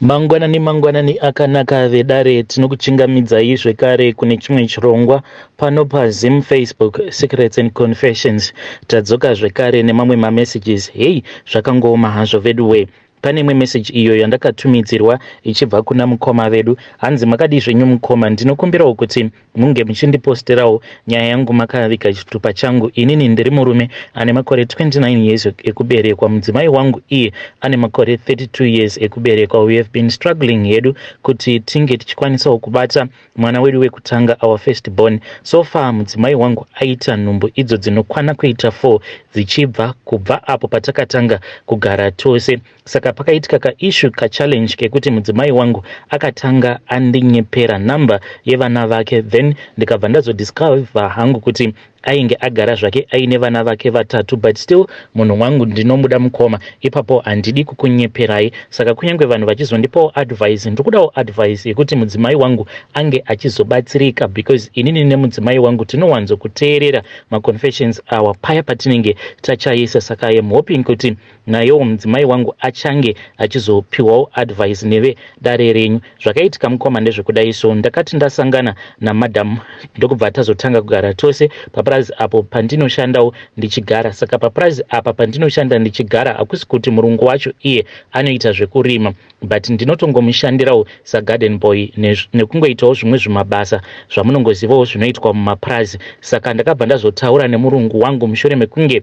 Mangwanani mangwanani akanaka vedare, tinokuchingamidzai zvekare kune chimwe chirongwa pano paZim Facebook Secrets and Confessions. Tadzoka zvekare nemamwe mamessages. Hei, zvakangooma hazvo veduwe. Pane imwe message iyo yandakatumidzirwa ichibva kuna mukoma vedu. Hanzi, "Makadii zvenyu mukoma? Ndinokumbirawo kuti munge muchindiposterawo nyaya yangu makaviga chitupa changu. Inini ndiri murume ane makore 29 years ekuberekwa. Mudzimai wangu iye ane makore 32 years ekuberekwa. We have been struggling hedu kuti tinge tichikwanisawo kubata mwana wedu wekutanga, our first born. So far mudzimai wangu aita nhumbu idzo dzinokwana kuita 4 dzichibva kubva apo patakatanga kugara tose. Saka pakaitika kaissue, kachallenge kekuti mudzimai wangu akatanga andinyepera namba yevana vake. Then ndikabva ndazodiscover hangu kuti ainge agara zvake aine vana vake vatatu, but still munhu wangu ndinomuda mukoma. Ipapo handidi kukunyeperai. Saka kunyange vanhu vachizondipawo advice, ndiri advice yekuti mudzimai wangu ange achizobatsirika, because inini nemudzimai wangu tinowanzokuteerera maconfessions awa paya patinenge tachaisa. Saka I am hoping kuti nayewo mudzimai wangu achange achizopiwawo advice nevedare renyu. Zvakaitika mukoma ndezvekudai so. Ndakati ndasangana namadam, ndokubva tazotanga kugara tose papurazi apo pandinoshandawo ndichigara. Saka papurazi apa pandinoshanda ndichigara, hakusi kuti murungu wacho iye anoita zvekurima, but ndinotongomushandirawo sagarden boy nekungoitawo zvimwe zvimabasa zvamunongozivawo zvinoitwa mumapurazi. Saka ndakabva ndazotaura nemurungu wangu mushure mekunge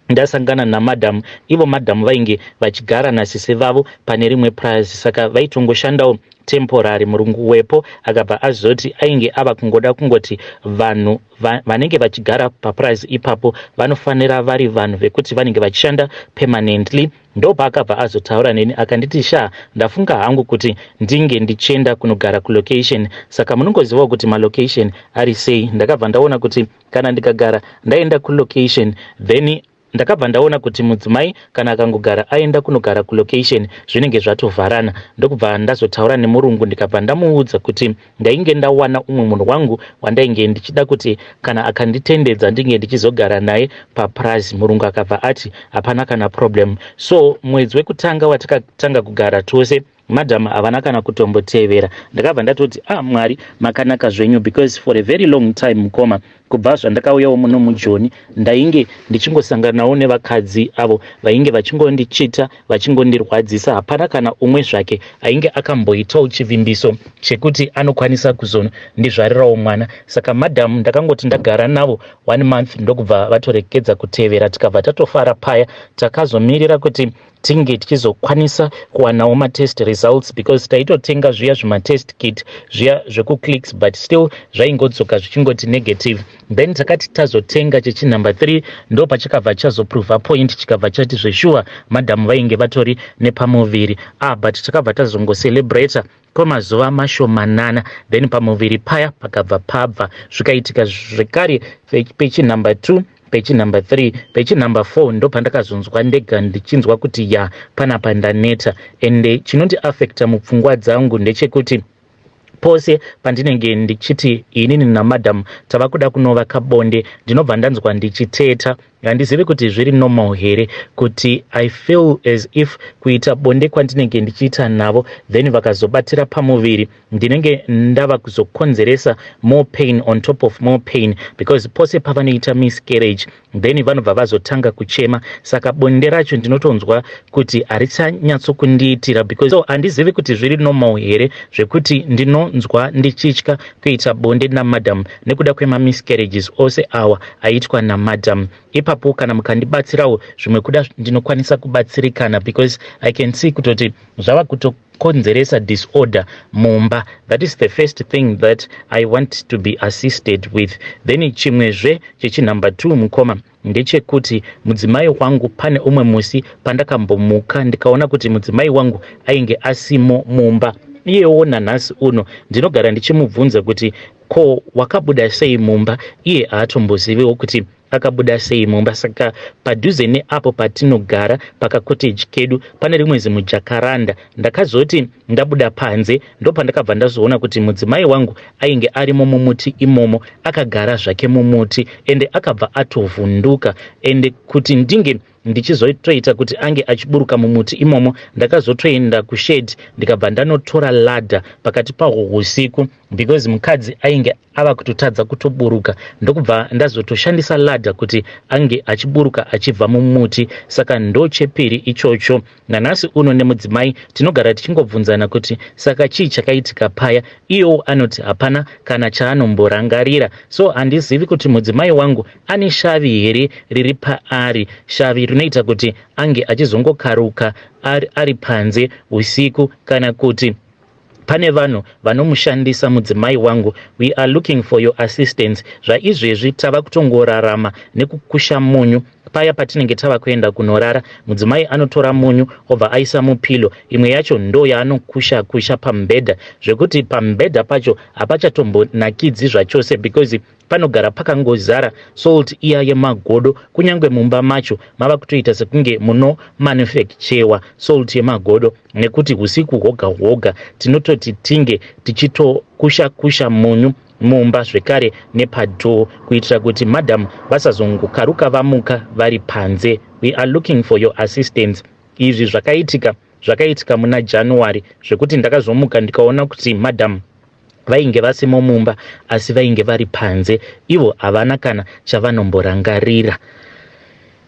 ndasangana namadhamu. Ivo madhamu vainge vachigara nasisi vavo pane rimwe purazi, saka vaitongoshandawo temporary. Murungu wepo akabva azoti ainge ava kungoda kungoti vanhu vanenge vachigara papurazi ipapo vanofanira vari vanhu vekuti vanenge vachishanda permanently. Ndopaakabva azotaura neni akanditi, 'Sha, ndafunga hangu kuti ndinge ndichienda kunogara kulocation. Saka munongozivawo kuti malocation ari sei.' Ndakabva ndaona kuti kana ndikagara ndaenda kulocation, then ndakabva ndaona kuti mudzimai kana akangogara aenda kunogara kulocation, zvinenge zvatovharana. Ndokubva ndazotaura nemurungu, ndikabva ndamuudza kuti ndainge ndawana umwe munhu wangu wandainge ndichida kuti kana akanditendedza ndinge ndichizogara naye papurazi. Murungu akabva ati hapana kana problem. So mwedzi wekutanga watakatanga kugara tose, madhamu havana kana kutombotevera. Ndakabva ndatoti, 'Ah, Mwari makanaka zvenyu,' because for a very long time mukoma, kubva zvandakauyawo muno muJoni, ndainge ndichingosanganawo nevakadzi avo vainge vachingondichita, vachingondirwadzisa. Hapana kana umwe zvake ainge akamboitawo chivimbiso chekuti anokwanisa kuzondizvarirawo mwana. Saka madhamu ndakangoti ndagara navo one month, ndokubva vatorekedza kutevera. Tikabva tatofara paya. Takazomirira kuti tinge tichizokwanisa kuwanawo matest results, because taitotenga zviya zvimatest kit zviya zvekuClicks, but still zvaingodzoka zvichingoti negative. Then takati tazotenga chechinumber 3, ndo pachakabva chazoprova point, chikabva chati zveshuwa madhamu vainge vatori nepamuviri. Ah, but takabva tazongocelebrata kwemazuva mashomanana, then pamuviri paya pakabva pabva. Zvikaitika zvekare pechinumber 2, pechinumber 3, pechinumber 4, ndo pandakazonzwa ndega ndichinzwa kuti ya, panapa ndaneta. Ende chinondiafecta mupfungwa dzangu ndechekuti pose pandinenge ndichiti inini namadhamu tava kuda kunovaka bonde, ndinobva ndanzwa ndichiteta. Handizivi kuti zviri normal here kuti I feel as if kuita bonde kwandinenge ndichiita navo, then vakazobatira pamuviri, ndinenge ndava kuzokonzeresa more pain on top of more pain, because pose pavanoita miscarriage, then vanobva vazotanga kuchema. Saka bonde racho ndinotonzwa kuti harichanyatsokundiitira because. So handizivi kuti zviri normal here zvekuti ndinonzwa ndichitya kuita bonde namadam nekuda kwemamiscarriages ose awa aitwa namadam ipapo. Kana mukandibatsirawo zvimwe kuda ndinokwanisa kubatsirikana, because I can see kutoti zvava kutokonzeresa disorder mumba. That is the first thing that I want to be assisted with. Then chimwezve chechinumber 2 mukoma ndechekuti mudzimai wangu, pane umwe musi pandakambomuka ndikaona kuti mudzimai wangu ainge asimo mumba. Iyewo nanhasi uno ndinogara ndichimubvunza kuti, 'Ko wakabuda sei mumba?' Iye haatomboziviwo kuti akabuda sei mumba. Saka padhuze neapo patinogara pakacottage kedu pane rimwe zimujakaranda. Ndakazoti ndabuda panze, ndopandakabva ndazoona kuti mudzimai wangu ainge arimo mumuti imomo, akagara zvake mumuti, ende akabva atovhunduka. Ende kuti ndinge Ndichizotoita kuti ange achiburuka mumuti imomo, ndakazotoenda kushed, ndikabva ndanotora ladder pakati pahwo usiku, because mukadzi ainge ava kutotadza kutoburuka, ndokubva ndazotoshandisa ladder kuti ange achiburuka achibva mumuti. Saka ndo chepiri ichocho. Nanhasi uno nemudzimai tinogara tichingobvunzana kuti saka chii chakaitika paya. Iyewo anoti hapana kana chaanomborangarira. So handizivi kuti mudzimai wangu ane shavi here riri paari, shavi rinoita kuti ange achizongokaruka ari panze usiku, kana kuti pane vanhu vanomushandisa mudzimai wangu. We are looking for your assistance. Zvaizvezvi tava kutongorarama nekukusha munyu. Paya patinenge tava kuenda kunorara, mudzimai anotora munyu obva aisa mupillow, imwe yacho ndo yaanokusha kusha pamubhedha, zvekuti pamubhedha pacho hapachatombonakidzi zvachose, because panogara pakangozara salt iya yemagodo. Kunyange mumba macho mava kutoita sekunge munomanufacturewa salt yemagodo, nekuti usiku hwoga hwoga tinototi tinge tichitokusha kusha munyu mumba zvekare nepadoor, kuitira kuti madam vasazongokaruka vamuka vari panze. We are looking for your assistance. Izvi zvakaitika muna January, zvekuti ndakazomuka ndikaona kuti madam vainge vasimo mumba, asi vainge vari panze. Ivo havana kana chavanomborangarira.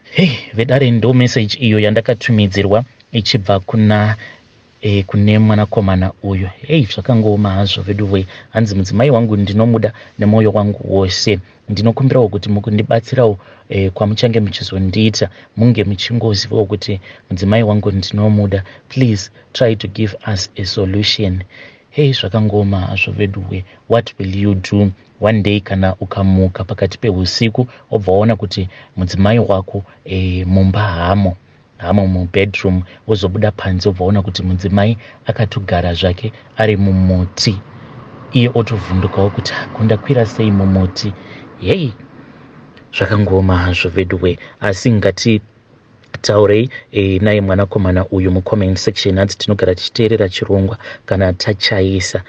Hei, vedare, ndo message iyo yandakatumidzirwa ichibva kune mwanakomana uyu. Hei, zvakangooma hazvo veduwe. Hanzi mudzimai wangu ndinomuda nemwoyo wangu wose. Ndinokumbirawo kuti mukundibatsirawo kwamuchange muchizondiita, munge muchingozivawo kuti mudzimai wangu ndinomuda. Please try to give us a solution. Hei, zvakangooma hazvo veduwe. What will you do one day kana ukamuka pakati peusiku, wobva waona kuti mudzimai wako mumba hamo mubedroom, wozobuda panze, wobva waona kuti mudzimai akatogara zvake ari mumuti, iye otovhundukawo kuti kundakwira sei mumuti? Hei, zvakangooma hazvo veduwe. Asi ngati taurei naye mwanakomana uyu mucomment section. Hanzi tinogara tichiteerera chirongwa kana tachaisa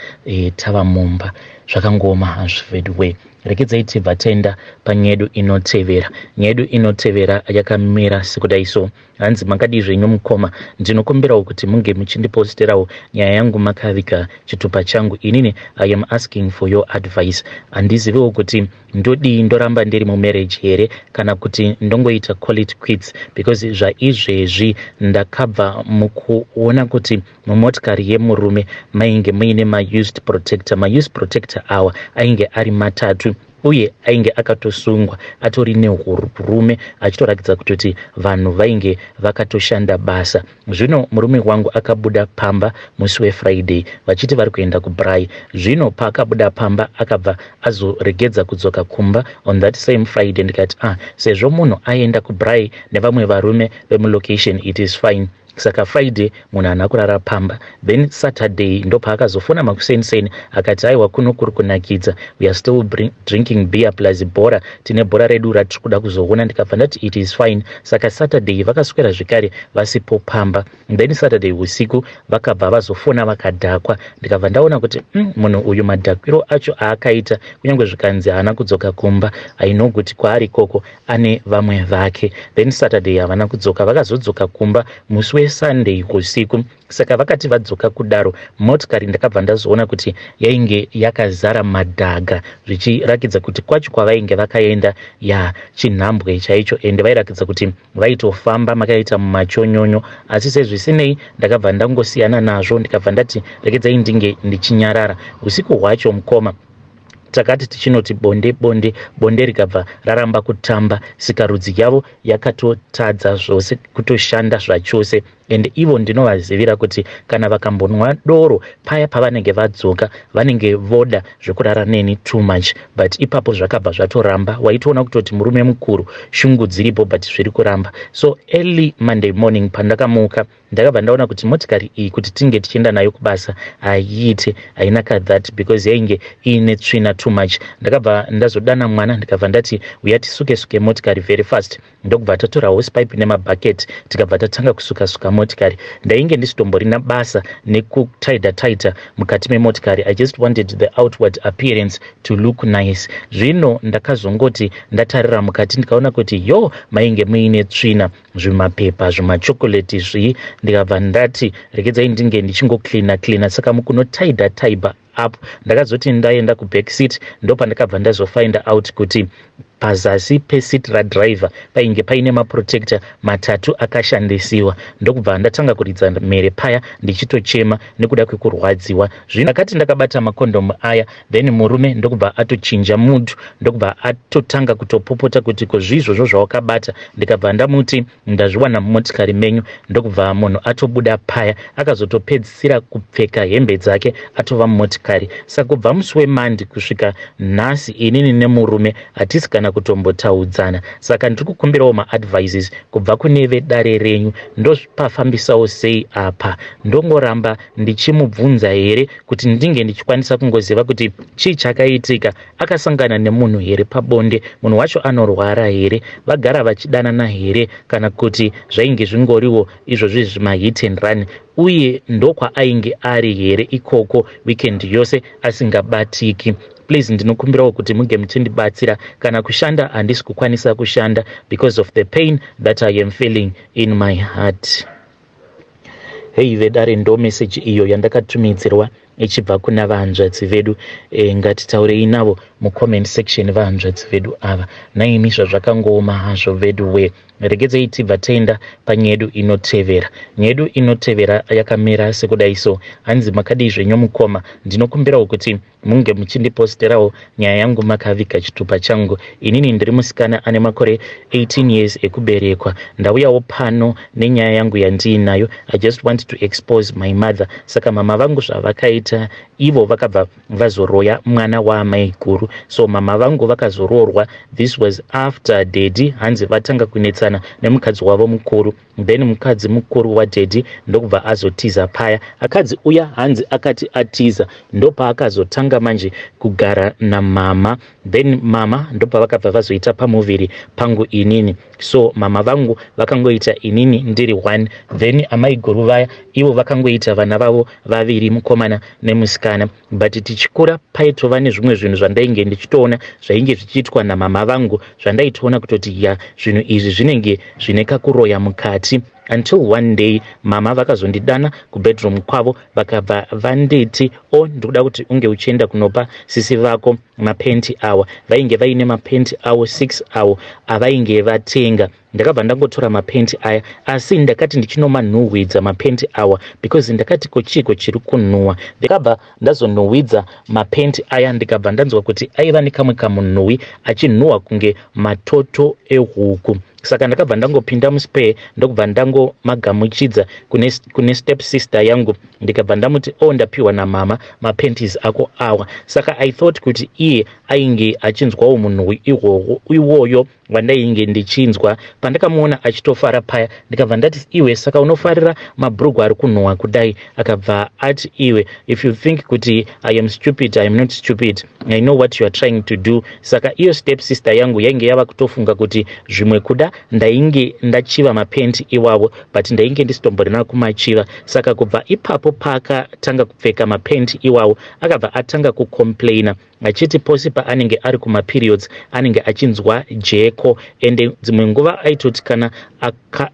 tava mumba. Zvakangooma hazvo veduwe. Rekedzai tibva taenda panyaya yedu inotevera. Nyaya yedu inotevera yakamira sekudai so. Hanzi makadii zvenyu mukoma? Ndinokumbirawo kuti munge muchindiposterawo nyaya yangu makaviga chitupa changu. Inini I am asking for your advice. Handiziviwo kuti ndodii. Ndoramba ndiri mumarriage here, kana kuti ndongoita call it quits? Because zvaizvezvi ndakabva mukuona kuti mumotikari yemurume mainge muine maused protector. Maused protector awa ainge ari matatu, uye ainge akatosungwa, atori nehurume, achitoratidza kutoti vanhu vainge vakatoshanda basa. Zvino murume wangu akabuda pamba musi weFriday vachiti vari kuenda kubraai. Zvino paakabuda pamba, akabva azoregedza kudzoka kumba on that same Friday. Ndikati, ah, sezvo munhu aenda kubraai nevamwe varume vemulocation, it is fine. Saka Friday munhu haana kurara pamba. Then Saturday ndopaakazofona makuseniseni, akati, aiwa, kuno kuri kunakidza, we are still drinking beer, plus bhora, tine bhora redu ratiri kuda kuzoona. Ndikabva ndati it is fine. Saka Saturday vakaswera zvekare vasipo pamba. Then Saturday usiku vakabva vazofona vakadhakwa. Ndikabva ndaona kuti munhu uyu madhakwiro acho aakaita, kunyange zvikanzi haana kudzoka kumba, I know kuti kwaari ikoko ane vamwe vake. Then Saturday havana kudzoka. Vakazodzoka kumba musi weSunday usiku. Saka vakati vadzoka kudaro, motikari ndakabva ndazoona kuti yainge yakazara madhaga, zvichirakidza kuti kwacho kwavainge vakaenda yachinhambwe chaicho, ende vairakidza kuti vaitofamba makaita mumachonyonyo. Asi sezvisinei, ndakabva ndangosiyana nazvo, ndikabva ndati regedzai ndinge ndichinyarara. Usiku hwacho, mukoma, takati tichinoti bonde bonde bonde, rikabva raramba kutamba. Sikarudzi yavo yakatotadza zvose kutoshanda zvachose. Ende ivo ndinovazivira kuti kana vakambonwa doro, paya pavanenge vadzoka vanenge voda zvekurara neni too much, but ipapo zvakabva zvatoramba. Waitoona kutoti murume mukuru, shungu dziripo, but zviri kuramba. So early Monday morning pandakamuka, ndakabva ndaona kuti motikari iyi, kuti tinge tichienda nayo kubasa, haiite, haina kathat, because yainge iine tsvina too. too much. Ndakabva ndazodana mwana, ndikabva ndati, "Uya tisuke suke motikari very fast." Ndokubva tatora hosepipe nemabhaketi, tikabva tatanga kusuka suka motikari. Ndainge ndisitomborina basa nekutaida taita mukati memotikari. I just wanted the outward appearance to look nice. Zvino ndakazongoti ndatarira mukati, ndikaona kuti yo, mainge muine tsvina, zvimapepa, zvimachokoreti zvii. Ndikabva ndati, "Regedzai ndinge ndichingocleana cleana." Saka mukunotaida taiba up, ndakazoti ndaenda kuback seat, ndopandakabva ndazofind out kuti pazasi peseat radriver painge paine maprotector matatu akashandisiwa. Ndokubva ndatanga kuridza mhere paya, ndichitochema nekuda kwekurwadziwa. Zvino ndakati ndakabata makondomu aya, then murume ndokubva atochinja mood, ndokubva atotanga kutopopota kuti, "Ko zviizvozvo zvawakabata?" Ndikabva ndamuti, "Ndazviwana mumotikari menyu." Ndokubva munhu atobuda paya, akazotopedzisira kupfeka hembe dzake atova mumotikari. Saka kubva musi wemandi kusvika nhasi, inini nemurume hatisi kana kutombotaudzana. Saka ndiri kukumbirawo maadvices kubva kune vedare renyu. Ndopafambisawo sei apa? Ndongoramba ndichimubvunza here kuti ndinge ndichikwanisa kungoziva kuti chii chakaitika? Akasangana nemunhu here pabonde? Munhu wacho anorwara here? Vagara vachidanana here, kana kuti zvainge zvingoriwo izvozvi zvimahit and run? Uye ndokwaainge ari here ikoko weekend yose asingabatiki? Please, ndinokumbirawo kuti munge muchindibatsira. Kana kushanda handisi kukwanisa kushanda because of the pain that I am feeling in my heart. Hei vedare, ndo meseji iyo yandakatumidzirwa ichibva kuna vahanzvadzi vedu. Ngatitaurei navo mucomment section, vahanzvadzi vedu ava. Naimi, zvazvakangooma hazvo vedu we. Regedzei tibva taenda panyedu inotevera. Nyedu inotevera yakamira sekudai so. Hanzi, "Makadii zvenyu mukoma? Ndinokumbirawo kuti munge muchindiposterawo nyaya yangu makaviga chitupa changu. Inini ndiri musikana ane makore 18 years ekuberekwa. Ndauyawo pano nenyaya yangu yandiinayo. I just want to expose my mother. Saka mama vangu zvavakaita ivo, vakabva vazoroya mwana waamai guru. So mama vangu vakazoroorwa. This was after daddy hanzi vatanga kunetsana nemukadzi wavo mukuru. Then mukadzi mukuru wadaddy ndokubva azotiza paya. Akadzi uya hanzi akati atiza, ndopaakazotanga manje kugara namama. Then mama ndopavakabva vazoita pamuviri pangu inini. So mama vangu vakangoita inini ndiri one, then amai guru vaya ivo vakangoita vana vavo vaviri, mukomana nemusikana. But tichikura paitova nezvimwe zvinhu zvandainge ndichitoona zvainge zvichiitwa namama vangu, zvandaitoona kutoti ya, zvinhu izvi zvinenge zvine kakuroya mukati, until one day mama vakazondidana kubedroom kwavo, vakabva vanditi, 'O, ndikuda kuti unge uchienda kunopa sisi vako mapenti awa.' Vainge vaine mapenti avo 6 avo avainge vatenga. Ndakabva ndangotora mapenti aya, asi ndakati ndichinomanhuhwidza mapenti awa, because ndakati, 'Ko chiiko chiri kunhuhwa?' Ndakabva ndazonhuhwidza mapenti aya, ndikabva ndanzwa kuti aiva nekamwe kamunhuhwi achinhuhwa kunge matoto ehuku. Saka ndakabva ndangopinda muspare, ndokubva ndangomagamuchidza kune step sister yangu, ndikabva ndamuti, 'O, ndapiwa namama mapanties ako awa.' Saka I thought kuti iye ainge achinzwawo munhuhwi iwoyo wandainge ndichinzwa. Pandakamuona achitofara paya, ndikabva ndati, 'Iwe, saka unofarira mabhurugwa ari kunhuhwa kudai?' Akabva ati, 'Iwe, if you think kuti I am stupid, I am not stupid. I know what you are trying to do.' Saka iyo step sister yangu yainge yava kutofunga kuti zvimwe kuda ndainge ndachiva mapenti iwavo, but ndainge ndisitomborina kumachiva. Saka kubva ipapo, paakatanga kupfeka mapenti iwawo, akabva atanga kucomplaina achiti pose paanenge ari kumaperiods anenge achinzwa jeko. Ende dzimwe nguva aitoti kana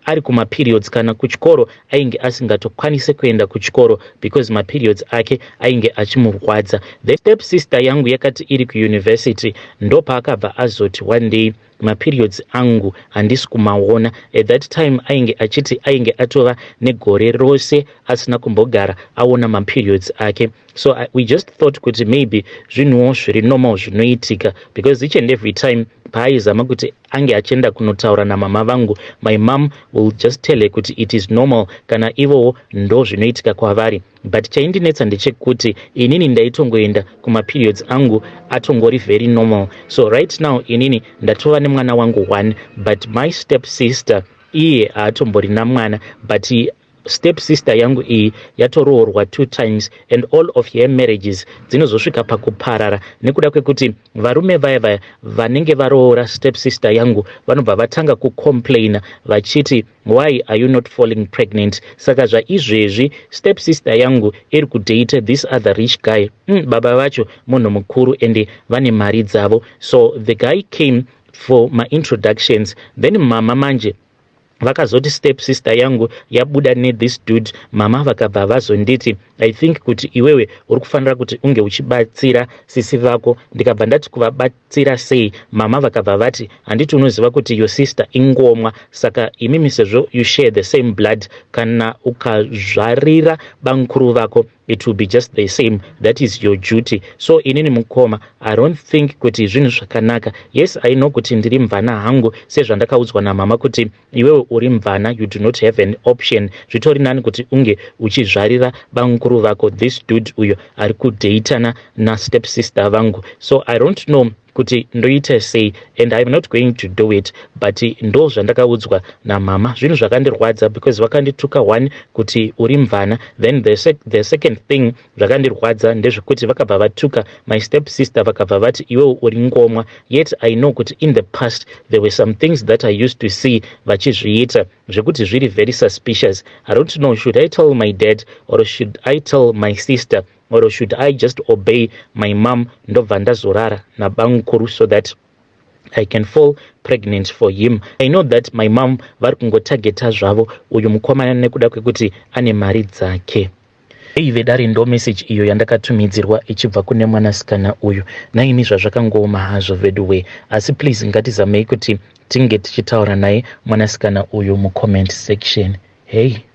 ari kumaperiods, kana kuchikoro ainge asingatokwanisi kuenda kuchikoro because maperiods ake ainge achimurwadza. The step sister yangu yakati iri kuuniversity, ndopaakabva azoti one day, 'Maperiods angu handisi kumaona.' At that time ainge achiti ainge atova negore rose asina kumbogara aona maperiods ake. So we just thought kuti maybe zvinhuwo zviri normal zvinoitika, because each and every time paaizama kuti ange achienda kunotaura namama vangu, my mom will just tell her kuti it is normal, kana ivowo ndo zvinoitika kwavari. But chaindinetsa ndechekuti inini ndaitongoenda kumaperiods angu atongori very normal. So right now inini ndatova nemwana wangu one, but my step sister iye haatomborina mwana, but Step sister yangu iyi yatoroorwa two times and all of her marriages dzinozosvika pakuparara nekuda kwekuti varume vaya vaya vanenge varoora step sister yangu vanobva vatanga kucomplaina vachiti, "Why are you not falling pregnant?" Saka zvaizvezvi step sister yangu iri kudate this other rich guy. Baba vacho munhu mukuru ende vane mari dzavo. So the guy came for maintroductions, then mama manje vakazoti step sister yangu yabuda nethis dude. Mama vakabva vazonditi, "I think kuti iwewe uri kufanira kuti unge uchibatsira sisi vako." Ndikabva ndati, "Kuvabatsira sei?" Mama vakabva vati, "Handiti unoziva kuti your sister ingomwa? Saka imimi sezvo you share the same blood, kana ukazvarira bamukuru vako, it will be just the same. That is your duty." So inini mukoma, I don't think kuti zvinhu zvakanaka. Yes, I know kuti ndiri mvana hangu, sezvandakaudzwa namama kuti iwewe uri mvana, you do not have an option. Zvitori nani kuti unge uchizvarira bamukuru vako this dude uyo ari kudheitana nastep sister vangu. So I don't know kuti ndoita sei and I am not going to do it, but ndo zvandakaudzwa namama. Zvinhu zvakandirwadza because vakandituka one kuti uri mvana. Then the second thing zvakandirwadza ndezvekuti vakabva vatuka my step sister, vakabva vati, "Iwewo uri ngomwa." Yet I know kuti in the past there were some things that I used to see vachizviita zvekuti zviri very suspicious. I don't know, should I tell my dad or should I tell my sister or should I just obey my mom, ndobva ndazorara nabamukuru so that I can fall pregnant for him? I know that my mom vari kungotageta zvavo uyu mukomana nekuda kwekuti ane mari dzake. Ei vedare, ndo message iyo yandakatumidzirwa ichibva kune mwanasikana uyu. Naimi, zvazvakangooma hazvo veduwe, asi please ngatizamei kuti tinge tichitaura naye mwanasikana uyu mucomment section. Hei.